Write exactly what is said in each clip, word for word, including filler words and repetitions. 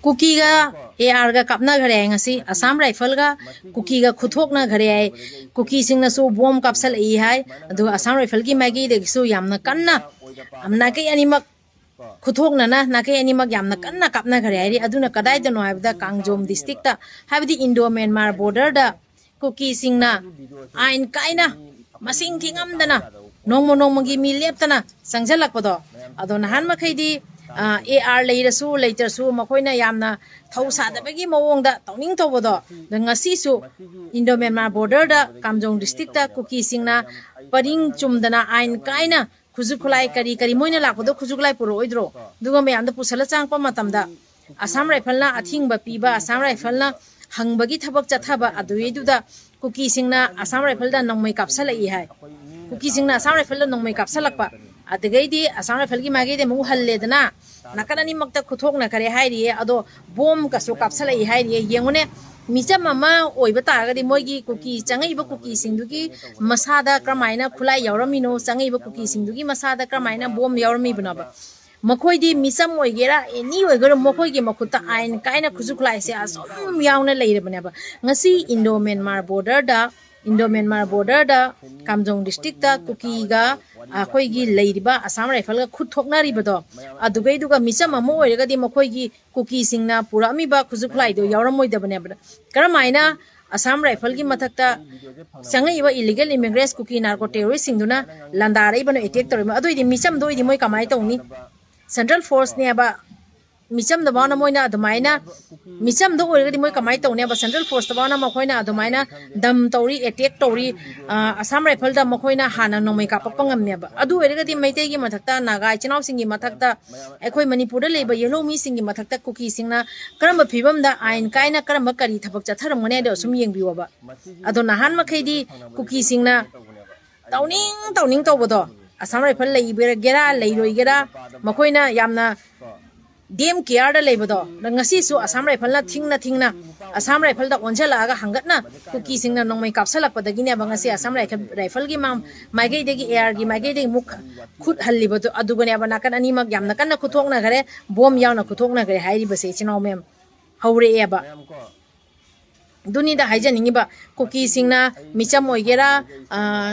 ꯀꯨꯀꯤꯒ ꯑꯦ ꯑꯥꯔꯒ ꯀꯥꯞꯅꯈ꯭ꯔꯦ ꯍꯥꯏ꯫ ꯉꯁꯤ ꯑꯁꯥꯝ ꯔꯥꯏꯐꯜꯒ ꯀꯨꯀꯤꯒ ꯈꯨꯠꯊꯣꯛꯅꯈ꯭ꯔꯦ ꯍꯥꯏ꯫ ꯀꯨꯀꯤꯁꯤꯡꯅꯁꯨ ꯕꯣꯝ ꯀꯥꯞꯁꯜꯂꯛꯏ ꯍꯥꯏ꯫ ꯑꯗꯨꯒ ꯑꯁꯥꯝ ꯔꯥꯏꯐꯜꯒꯤ ꯃꯥꯏꯀꯩꯗꯒꯤꯁꯨ ꯌꯥꯝꯅ ꯀꯟꯅ ꯅꯥꯀꯩ ꯑꯅꯤꯃꯛ ꯈꯨꯠꯊꯣꯛꯅꯅ ꯅꯥꯀꯩ ꯑꯅꯤꯃꯛ ꯌꯥꯝꯅ ꯀꯟꯅ ꯀꯥꯞꯅꯈ꯭ꯔꯦ ꯍꯥꯏꯔꯤ꯫ ꯑꯗꯨꯅ ꯀꯗꯥꯏꯗꯅꯣ ꯍꯥꯏꯕꯗ ꯀꯥꯡꯖꯣꯝ ꯗꯤꯁꯇ꯭ꯔꯤꯛꯇ, ꯍꯥꯏꯕꯗꯤ ꯏꯟꯗꯣ ꯃ꯭ꯌꯥꯟꯃꯥꯔ ꯕꯣꯔꯗꯔꯗ ꯀꯨꯀꯤꯁꯤꯡꯅ ꯑꯥꯏꯟ ꯀꯥꯏꯅ ꯃꯁꯤꯡ ꯊꯤꯉꯝꯗꯅ ꯅꯣꯡꯃ ꯅꯣꯡꯃꯒꯤ ꯃꯤ ꯂꯦꯞꯇꯅ ꯆꯪꯁꯤꯜꯂꯛꯄꯗꯣ, ꯑꯗꯣ ꯅꯍꯥꯟ ꯃꯈꯩꯗꯤ ꯑꯦ ꯑꯥꯔ ꯂꯩꯔꯁꯨ ꯂꯩꯇ꯭ꯔꯁꯨ ꯃꯈꯣꯏꯅ ꯌꯥꯝꯅ ꯊꯧ ꯁꯥꯗꯕꯒꯤ ꯃꯑꯣꯡꯗ ꯇꯧꯅꯤꯡ ꯇꯧꯕꯗꯣ, ꯑꯗꯣ ꯉꯁꯤꯁꯨ ꯏꯟꯗꯣ ꯃ꯭ꯌꯥꯟꯃꯥꯔ ꯕꯣꯔꯗꯔꯗ ꯀꯥꯝꯖꯣꯡ ꯗꯤꯁꯇ꯭ꯔꯤꯛꯇ ꯀꯨꯀꯤꯁꯤꯡꯅ ꯄꯔꯤꯡ ꯆꯨꯝꯗꯅ ꯑꯥꯏꯟ ꯀꯥꯏꯅ ꯈꯨꯠꯁꯨ ꯈꯨꯠꯂꯥꯏ ꯀꯔꯤ ꯀꯔꯤ ꯃꯣꯏꯅ ꯂꯥꯛꯄꯗꯣ ꯈꯨꯠꯁꯨ ꯈꯨꯠꯂꯥꯏ ꯄꯨꯔꯛꯑꯣꯏꯗ꯭ꯔꯣ? ꯑꯗꯨꯒ ꯃꯌꯥꯝꯗꯣ ꯄꯨꯁꯜꯂ ꯆꯪꯉꯛꯄ ꯃꯇꯝꯗ ꯑꯁꯥꯝ ꯔꯥꯏꯐꯜꯅ ꯑꯊꯤꯡꯕ ꯄꯤꯕ, ꯑꯁꯥꯝ ꯔꯥꯏꯐꯜꯅ ꯍꯪꯕꯒꯤ ꯊꯕꯛ ꯆꯠꯊꯕ ꯑꯗꯨꯒꯤꯗꯨꯗ ꯀꯨꯀꯤꯁꯤꯡꯅ ꯑꯁꯥꯝ ꯔꯥꯏꯐꯜꯗ ꯅꯣꯡꯃꯩ ꯀꯥꯞꯁꯜꯂꯛꯏ ꯍꯥꯏ꯫ ꯀꯨꯀꯤꯁꯤꯡꯅ ꯑꯁꯥꯝ ꯔꯥꯏꯐꯜꯗ ꯅꯣꯡꯃꯩ ꯀꯥꯞꯁꯜꯂꯛꯄ, ꯑꯗꯨꯗꯒꯤꯗꯤ ꯑꯁꯥꯝ ꯔꯥꯏꯐꯜꯒꯤ ꯃꯥꯏꯀꯩꯗꯤ ꯑꯃꯨꯛ ꯍꯜꯂꯦꯗꯅ, ꯅꯥꯀꯟ ꯑꯅꯤꯃꯛꯇ ꯈꯨꯠꯊꯣꯛꯅꯈꯔꯦ ꯍꯥꯏꯔꯤꯌꯦ꯫ ꯑꯗꯣ ꯕꯣꯝ ꯀꯁꯨ ꯀꯥꯞꯁꯜꯂꯛꯏ ꯍꯥꯏꯔꯤꯌꯦ꯫ ꯌꯦꯡꯉꯨꯅꯦ, ꯃꯤꯆꯝ ꯑꯃ ꯑꯣꯏꯕ ꯇꯥꯔꯒꯗꯤ ꯃꯣꯏꯒꯤ ꯀꯨꯀꯤ ꯆꯪꯉꯛꯏꯕ ꯀꯨꯀꯤꯁꯤꯡꯗꯨꯒꯤ ꯃꯁꯥꯗ ꯀꯔꯝꯍꯥꯏꯅ ꯈꯨꯠꯂꯥꯏ ꯌꯥꯎꯔꯝꯃꯤꯅꯣ, ꯆꯪꯉꯛꯏꯕ ꯀꯨꯀꯤꯁꯤꯡꯗꯨꯒꯤ ꯃꯁꯥꯗ ꯀꯔꯝꯍꯥꯏꯅ ꯕꯣꯝ ꯌꯥꯎꯔꯝꯃꯤꯕꯅꯣꯕ? ꯃꯈꯣꯏꯗꯤ ꯃꯤꯆꯝ ꯑꯣꯏꯒꯦꯔꯥ ꯑꯦꯅꯤ ꯑꯣꯏꯒꯦꯔꯥ ꯃꯈꯣꯏꯒꯤ ꯃꯈꯨꯠꯇ ꯑꯥꯏꯟ ꯀꯥꯏꯅ ꯈꯨꯠꯁꯨ ꯈꯨꯠꯂꯥꯏꯁꯦ ꯑꯁꯨꯝ ꯌꯥꯎꯅ ꯂꯩꯔꯕꯅꯦꯕ꯫ ꯉꯁꯤ ꯏꯟꯗꯣ ꯃ꯭ꯌꯥꯟꯃꯥꯔ ꯕꯣꯔꯗꯔꯗ, ꯏꯟꯗꯣ ꯃ꯭ꯌꯥꯟꯃꯥꯔ ꯕꯣꯔꯗꯔꯗ ꯀꯥꯝꯖꯣꯡ ꯗꯤꯁꯇ꯭ꯔꯤꯛꯇ ꯀꯨꯀꯤꯒ ꯑꯩꯈꯣꯏꯒꯤ ꯂꯩꯔꯤꯕ ꯑꯁꯥꯝ ꯔꯥꯏꯐꯜꯒ ꯈꯨꯠ ꯊꯣꯛꯅꯔꯤꯕꯗꯣ, ꯑꯗꯨꯒꯩꯗꯨꯒ ꯃꯤꯆꯝ ꯑꯃ ꯑꯣꯏꯔꯒꯗꯤ ꯃꯈꯣꯏꯒꯤ ꯀꯨꯀꯤꯁꯤꯡꯅ ꯄꯨꯔꯛꯑꯝꯃꯤꯕ ꯈꯨꯠꯁꯨ ꯈꯨꯠꯂꯥꯏꯗꯣ ꯌꯥꯎꯔꯝꯃꯣꯏꯗꯕꯅꯦꯕ꯫ ꯀꯔꯝꯍꯥꯏꯅ ꯑꯁꯥꯝ ꯔꯥꯏꯐꯜꯒꯤ ꯃꯊꯛꯇ ꯆꯪꯉꯛꯏꯕ ꯏꯂꯤꯒꯦꯜ ꯏꯃꯤꯒ꯭ꯔꯦꯟꯁ ꯀꯨꯀꯤ ꯅꯥꯔꯀꯣ ꯇꯦꯔꯣꯔꯤꯁꯁꯤꯡꯗꯨꯅ ꯂꯥꯟꯗꯥꯔꯛꯏꯕꯅꯣ, ꯑꯦꯇꯦꯛ ꯇꯧꯔꯤꯕꯅꯣ? ꯑꯗꯨ ꯑꯣꯏꯗꯤ ꯃꯤꯆꯝꯗ ꯑꯣꯏꯗꯤ ꯃꯣꯏ ꯀꯃꯥꯏꯅ ꯇꯧꯅꯤ? ꯁꯦꯟꯇ꯭ꯔꯦꯜ ꯐꯣꯔꯁꯅꯦꯕ, ꯃꯤꯆꯝꯗ ꯐꯥꯎꯅ ꯃꯣꯏꯅ ꯑꯗꯨꯃꯥꯏꯅ, ꯃꯤꯆꯝꯗ ꯑꯣꯏꯔꯒꯗꯤ ꯃꯣꯏ ꯀꯃꯥꯏꯅ ꯇꯧꯅꯦꯕ? ꯁꯦꯟꯇ꯭ꯔꯦꯜ ꯐꯣꯔꯁꯇ ꯐꯥꯎꯅ ꯃꯈꯣꯏꯅ ꯑꯗꯨꯃꯥꯏꯅ ꯗꯝ ꯇꯧꯔꯤ, ꯑꯦꯇꯦꯛ ꯇꯧꯔꯤ, ꯑ, ꯑꯁꯥꯝ ꯔꯥꯏꯐꯜꯗ ꯃꯈꯣꯏꯅ ꯍꯥꯟꯅ ꯅꯣꯡꯃꯩ ꯀꯥꯞꯄꯛꯄ ꯉꯝꯃꯦꯕ꯫ ꯑꯗꯨ ꯑꯣꯏꯔꯒꯗꯤ ꯃꯩꯇꯩꯒꯤ ꯃꯊꯛꯇ, ꯅꯥꯒꯥ ꯏꯆꯤꯟ ꯏꯅꯥꯎꯁꯤꯡꯒꯤ ꯃꯊꯛꯇ, ꯑꯩꯈꯣꯏ ꯃꯅꯤꯄꯨꯔꯗ ꯂꯩꯕ ꯌꯦꯜꯍꯧ ꯃꯤꯁꯤꯡꯒꯤ ꯃꯊꯛꯇ ꯀꯨꯀꯤꯁꯤꯡꯅ ꯀꯔꯝꯕ ꯐꯤꯕꯝꯗ ꯑꯥꯏꯟ ꯀꯥꯏꯅ ꯀꯔꯝꯕ ꯀꯔꯤ ꯊꯕꯛ ꯆꯠꯊꯔꯝꯒꯅꯤ ꯍꯥꯏꯗꯣ ꯑꯁꯨꯝ ꯌꯦꯡꯕꯤꯌꯣꯕ꯫ ꯑꯗꯣ ꯅꯍꯥꯟ ꯃꯈꯩꯗꯤ ꯀꯨꯀꯤꯁꯤꯡꯅ ꯇꯧꯅꯤꯡ ꯇꯧꯅꯤꯡ ꯇꯧꯕꯗꯣ, ꯑꯁꯥꯝ ꯔꯥꯏꯐꯜ ꯂꯩꯒꯦꯔꯥ ꯂꯩꯔꯣꯏꯒꯦꯔꯥ, ꯃꯈꯣꯏꯅ ꯌꯥꯝꯅ ꯗꯦꯝ ꯀꯤꯌꯥꯔꯗ ꯂꯩꯕꯗꯣ, ꯉꯁꯤꯁꯨ ꯑꯁꯥꯝ ꯔꯥꯏꯐꯜꯅ ꯊꯤꯡꯅ ꯊꯤꯡꯅ ꯑꯁꯥꯝ ꯔꯥꯏꯐꯜꯗ ꯑꯣꯟꯁꯤꯜꯂꯛꯑꯒ ꯍꯪꯒꯠꯅ ꯀꯨꯀꯤꯁꯤꯡꯅ ꯅꯣꯡꯃꯩ ꯀꯥꯞꯁꯤꯜꯂꯛꯄꯗꯒꯤꯅꯦꯕ ꯉꯁꯤ ꯑꯁꯥꯝ ꯔꯥꯏꯐꯜꯒꯤ ꯃꯥꯏꯀꯩꯗꯒꯤ, ꯑꯦ ꯑꯥꯔꯒꯤ ꯃꯥꯏꯀꯩꯗꯒꯤ ꯑꯃꯨꯛ ꯈꯨꯠ ꯍꯜꯂꯤꯕꯗꯨ ꯑꯗꯨꯒꯅꯦꯕ꯫ ꯅꯥꯀꯟ ꯑꯅꯤꯃꯛ ꯌꯥꯝꯅ ꯀꯟꯅ ꯈꯨꯠꯊꯣꯛꯅꯈ꯭ꯔꯦ, ꯕꯣꯝ ꯌꯥꯎꯅ ꯈꯨꯠꯊꯣꯛꯅꯈ꯭ꯔꯦ ꯍꯥꯏꯔꯤꯕꯁꯦ, ꯏꯆꯤꯟ ꯏꯅꯥꯎ ꯃꯌꯥꯝ꯫ ꯍꯧꯔꯛꯑꯦꯕ꯫ ꯑꯗꯨꯅꯤꯗ ꯍꯥꯏꯖꯅꯤꯡꯉꯤꯕ, ꯀꯨꯀꯤꯁꯤꯡꯅ ꯃꯤꯆꯝ ꯑꯣꯏꯒꯦꯔꯥ,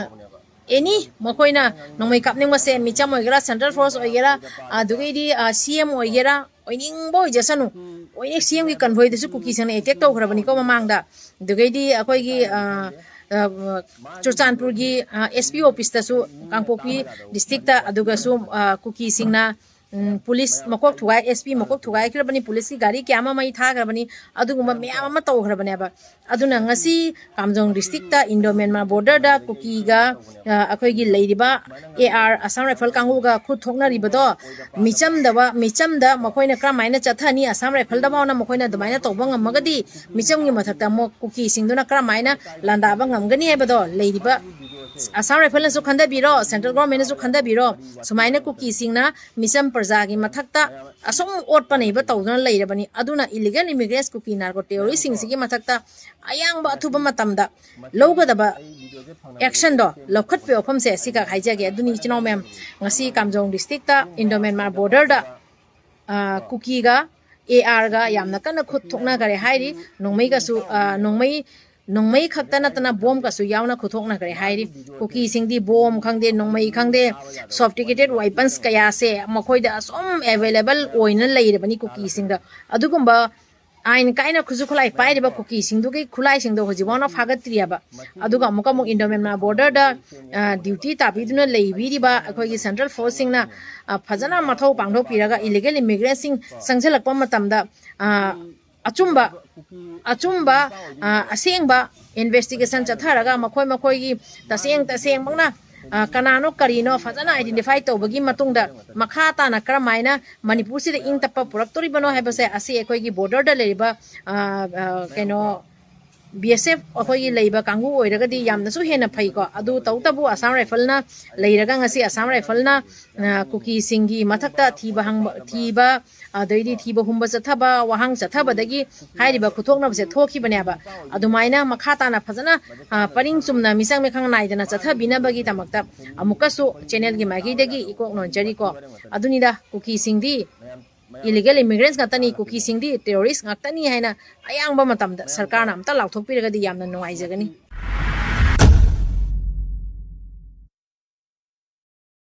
ꯑꯦꯅꯤ ꯃꯈꯣꯏꯅ ꯅꯣꯡꯃꯩ ꯀꯥꯞꯅꯤꯡꯕꯁꯦ, ꯃꯤꯆꯝ ꯑꯣꯏꯒꯦꯔꯥ, ꯁꯦꯟꯇ꯭ꯔꯦꯜ ꯐꯣꯔꯁ ꯑꯣꯏꯒꯦꯔꯥ, ꯑꯗꯨꯗꯒꯤꯗꯤ ꯁꯤ ꯑꯦꯝ ꯑꯣꯏꯒꯦꯔꯥ, ꯑꯣꯏꯅꯤꯡꯕ ꯑꯣꯏꯖꯁꯅꯨ, ꯑꯣꯏꯅ ꯁꯤ ꯑꯦꯝꯒꯤ ꯀꯟꯚꯣꯏꯗꯁꯨ ꯀꯨꯀꯤꯁꯤꯡꯅ ꯑꯦꯇꯦꯛ ꯇꯧꯈ꯭ꯔꯕꯅꯤꯀꯣ ꯃꯃꯥꯡꯗ꯫ ꯑꯗꯨꯗꯒꯤꯗꯤ ꯑꯩꯈꯣꯏꯒꯤ ꯆꯨꯔꯆꯥꯟꯄꯨꯔꯒꯤ ꯑꯦꯁ ꯄꯤ ꯑꯣꯐꯤꯁꯇꯁꯨ, ꯀꯥꯡꯄꯣꯛꯄꯤ ꯗꯤꯁꯇ꯭ꯔꯤꯛꯇ, ꯑꯗꯨꯒꯁꯨ ꯀꯨꯀꯤꯁꯤꯡꯅ ꯄꯨꯂꯤꯁ ꯃꯀꯣꯛ ꯊꯨꯒꯥꯏ, ꯑꯦꯁ ꯄꯤ ꯃꯀꯣꯛ ꯊꯨꯒꯥꯏꯈ꯭ꯔꯕꯅꯤ, ꯄꯨꯂꯤꯁꯀꯤ ꯒꯥꯔꯤ ꯀꯌꯥ ꯑꯃ ꯃꯩ ꯊꯥꯈ꯭ꯔꯕꯅꯤ, ꯑꯗꯨꯒꯨꯝꯕ ꯃꯌꯥꯝ ꯑꯃ ꯇꯧꯈ꯭ꯔꯕꯅꯦꯕ꯫ ꯑꯗꯨꯅ ꯉꯁꯤ ꯀꯥꯝꯖꯣꯡ ꯗꯤꯁꯇ꯭ꯔꯤꯛꯇ ꯏꯟꯗꯣ ꯃ꯭ꯌꯥꯟꯃꯥꯔ ꯕꯣꯔꯗꯔꯗ ꯀꯨꯀꯤꯒ ꯑꯩꯈꯣꯏꯒꯤ ꯂꯩꯔꯤꯕ ꯑꯦ ꯑꯥꯔ ꯑꯁꯥꯝ ꯔꯥꯏꯐꯜ ꯀꯥꯡꯕꯨꯒ ꯈꯨꯠ ꯊꯣꯛꯅꯔꯤꯕꯗꯣ, ꯃꯤꯆꯝꯗꯕ ꯃꯤꯆꯝꯗ ꯃꯈꯣꯏꯅ ꯀꯔꯝꯍꯥꯏꯅ ꯆꯠꯊꯅꯤ? ꯑꯁꯥꯝ ꯔꯥꯏꯐꯜꯗꯐꯥꯎꯅ ꯃꯈꯣꯏꯅ ꯑꯗꯨꯃꯥꯏꯅ ꯇꯧꯕ ꯉꯝꯃꯒꯗꯤ, ꯃꯤꯆꯝꯒꯤ ꯃꯊꯛꯇ ꯑꯃꯨꯛ ꯀꯨꯀꯤꯁꯤꯡꯗꯨꯅ ꯀꯔꯝꯍꯥꯏꯅ ꯂꯥꯟꯗꯥꯕ ꯉꯝꯒꯅꯤ ꯍꯥꯏꯕꯗꯣ ꯂꯩꯔꯤꯕ ꯑꯁꯥꯝ ꯔꯥꯏꯐꯜꯅꯁꯨ ꯈꯟꯊꯕꯤꯔꯣ, ꯁꯦꯟꯇ꯭ꯔꯦꯜ ꯒꯣꯔꯃꯦꯟꯅꯁꯨ ꯈꯟꯊꯕꯤꯔꯣ꯫ ꯁꯨꯃꯥꯏꯅ ꯀꯨꯀꯤꯁꯤꯡꯅ ꯃꯤꯆꯝ ꯄ꯭ꯔꯖꯥꯒꯤ ꯃꯊꯛꯇ ꯑꯁꯨꯝ ꯑꯣꯠꯄ ꯅꯩꯕ ꯇꯧꯗꯨꯅ ꯂꯩꯔꯕꯅꯤ꯫ ꯑꯗꯨꯅ illegal immigrants ꯀꯨꯀꯤ ꯅꯥꯔꯀꯣ ꯇꯦꯔꯣꯔꯤꯁꯁꯤꯡꯁꯤꯒꯤ ꯃꯊꯛꯇ ꯑꯌꯥꯡꯕ ꯑꯊꯨꯕ ꯃꯇꯝꯗ ꯂꯧꯒꯗꯕ ꯑꯦꯛꯁꯟꯗꯣ ꯂꯧꯈꯠꯄꯒꯤ ꯋꯥꯐꯝꯁꯦ ꯁꯤꯈꯛ ꯍꯥꯏꯖꯒꯦ꯫ ꯑꯗꯨꯅꯤ ꯏꯆꯤꯟ ꯏꯅꯥꯎ ꯃꯌꯥꯝ, ꯉꯁꯤ ꯀꯥꯝꯖꯣꯡ ꯗꯤꯁꯇ꯭ꯔꯤꯛꯇ ꯏꯟꯗꯣ ꯃ꯭ꯌꯥꯟꯃꯥꯔ ꯕꯣꯔꯗꯔꯗ ꯀꯨꯀꯤꯒ ꯑꯦ ꯑꯥꯔꯒ ꯌꯥꯝꯅ ꯀꯟꯅ ꯈꯨꯠ ꯊꯣꯛꯅꯈꯔꯦ ꯍꯥꯏꯔꯤ꯫ ꯅꯣꯡꯃꯩꯒꯁꯨ, ꯅꯣꯡꯃꯩ ꯅꯣꯡꯃꯩ ꯈꯛꯇ ꯅꯠꯇꯅ ꯕꯣꯝꯒꯁꯨ ꯌꯥꯎꯅ ꯈꯨꯠꯊꯣꯛꯅꯈ꯭ꯔꯦ ꯍꯥꯏꯔꯤ꯫ ꯀꯨꯀꯤꯁꯤꯡꯗꯤ ꯕꯣꯝ ꯈꯪꯗꯦ, ꯅꯣꯡꯃꯩ ꯈꯪꯗꯦ, sophisticated weapons ꯀꯌꯥꯁꯦ ꯃꯈꯣꯏꯗ ꯑꯁꯨꯝ available ꯑꯣꯏꯅ ꯂꯩꯔꯕꯅꯤ ꯀꯨꯀꯤꯁꯤꯡꯗ꯫ ꯑꯗꯨꯒꯨꯝꯕ ꯑꯥꯏꯟ ꯀꯥꯏꯅ ꯈꯨꯠꯁꯨ ꯈꯨꯠꯂꯥꯏ ꯄꯥꯏꯔꯤꯕ ꯀꯨꯀꯤꯁꯤꯡꯗꯨꯒꯤ ꯈꯨꯠꯂꯥꯏꯁꯤꯡꯗꯣ ꯍꯧꯖꯤꯛꯐꯥꯎꯅ ꯐꯥꯒꯠꯇ꯭ꯔꯤꯑꯕ꯫ ꯑꯗꯨꯒ ꯑꯃꯨꯛꯀ ꯑꯃꯨꯛ ꯏꯟꯗꯣ ꯃ꯭ꯌꯥꯟꯃꯥꯔ ꯕꯣꯔꯗꯔꯗ ꯗ꯭ꯌꯨꯇꯤ ꯇꯥꯕꯤꯗꯨꯅ ꯂꯩꯕꯤꯔꯤꯕ ꯑꯩꯈꯣꯏꯒꯤ ꯁꯦꯟꯇ꯭ꯔꯦꯜ ꯐꯣꯔꯁꯁꯤꯡꯅ ꯐꯖꯅ ꯃꯊꯧ ꯄꯥꯡꯊꯣꯛꯄꯤꯔꯒ illegal immigrantꯁꯤꯡ ꯆꯪꯁꯤꯜꯂꯛꯄ ꯃꯇꯝꯗ ꯑꯆꯨꯝꯕ ꯑꯆꯨꯝꯕ ꯑꯁꯦꯡꯕ investigation ꯆꯠꯊꯔꯒ ꯃꯈꯣꯏ ꯃꯈꯣꯏꯒꯤ ꯇꯁꯦꯡ ꯇꯁꯦꯡꯃꯛꯅ ꯀꯅꯥꯅꯣ ꯀꯔꯤꯅꯣ ꯐꯖꯅ identify ꯇꯧꯕꯒꯤ ꯃꯇꯨꯡꯗ ꯃꯈꯥ ꯇꯥꯅ ꯀꯔꯝꯍꯥꯏꯅ ꯃꯅꯤꯄꯨꯔꯁꯤꯗ ꯏꯪ ꯇꯞꯄ ꯄꯨꯔꯛꯇꯣꯔꯤꯕꯅꯣ ꯍꯥꯏꯕꯁꯦ ꯑꯁꯤ ꯑꯩꯈꯣꯏꯒꯤ ꯕꯣꯔꯗꯔꯗ ꯂꯩꯔꯤꯕ ꯀꯩꯅꯣ ꯕꯤ ꯑꯦꯁ ꯑꯦꯐ ꯑꯩꯈꯣꯏꯒꯤ ꯂꯩꯕ ꯀꯥꯡꯕꯨ ꯑꯣꯏꯔꯒꯗꯤ ꯌꯥꯝꯅꯁꯨ ꯍꯦꯟꯅ ꯐꯩꯀꯣ꯫ ꯑꯗꯨ ꯇꯧꯕꯇꯕꯨ ꯑꯁꯥꯝ ꯔꯥꯏꯐꯜꯅ ꯂꯩꯔꯒ ꯉꯁꯤ ꯑꯁꯥꯝ ꯔꯥꯏꯐꯜꯅ, ꯑ, ꯀꯨꯀꯤꯁꯤꯡꯒꯤ ꯃꯊꯛꯇ ꯊꯤꯕ ꯍꯪꯕ, ꯊꯤꯕ, ꯑꯗꯩꯗꯤ ꯊꯤꯕ ꯍꯨꯝꯕ ꯆꯠꯊꯕ, ꯋꯥꯍꯪ ꯆꯠꯊꯕꯗꯒꯤ ꯍꯥꯏꯔꯤꯕ ꯈꯨꯊꯣꯛꯅꯕꯁꯦ ꯊꯣꯛꯈꯤꯕꯅꯦꯕ꯫ ꯑꯗꯨꯃꯥꯏꯅ ꯃꯈꯥ ꯇꯥꯅ ꯐꯖꯅ, ꯑ, ꯄꯔꯤꯡ ꯆꯨꯝꯅ ꯃꯤꯆꯪ ꯃꯤꯈꯪ ꯅꯥꯏꯗꯅ ꯆꯠꯊꯕꯤꯅꯕꯒꯤꯗꯃꯛꯇ ꯑꯃꯨꯛꯀꯁꯨ ꯆꯦꯅꯦꯜꯒꯤ ꯃꯥꯏꯀꯩꯗꯒꯤ ꯏꯀꯣꯛ ꯅꯣꯟꯖꯔꯤꯀꯣ꯫ ꯑꯗꯨꯅꯤꯗ, ꯀꯨꯀꯤꯁꯤꯡꯗꯤ ꯏꯂꯤꯒꯦꯜ ꯏꯃꯤꯒ꯭ꯔꯦꯟꯁ ꯉꯥꯛꯇꯅꯤ, ꯀꯨꯀꯤꯁꯤꯡꯗꯤ ꯇꯦꯔꯣꯔꯤꯁ ꯉꯥꯛꯇꯅꯤ ꯍꯥꯏꯅ ꯑꯌꯥꯝꯕ ꯃꯇꯝꯗ ꯁꯔꯀꯥꯔꯅ ꯑꯝꯇ ꯂꯥꯎꯊꯣꯛꯄꯤꯔꯒꯗꯤ ꯌꯥꯝꯅ ꯅꯨꯡꯉꯥꯏꯖꯒꯅꯤ꯫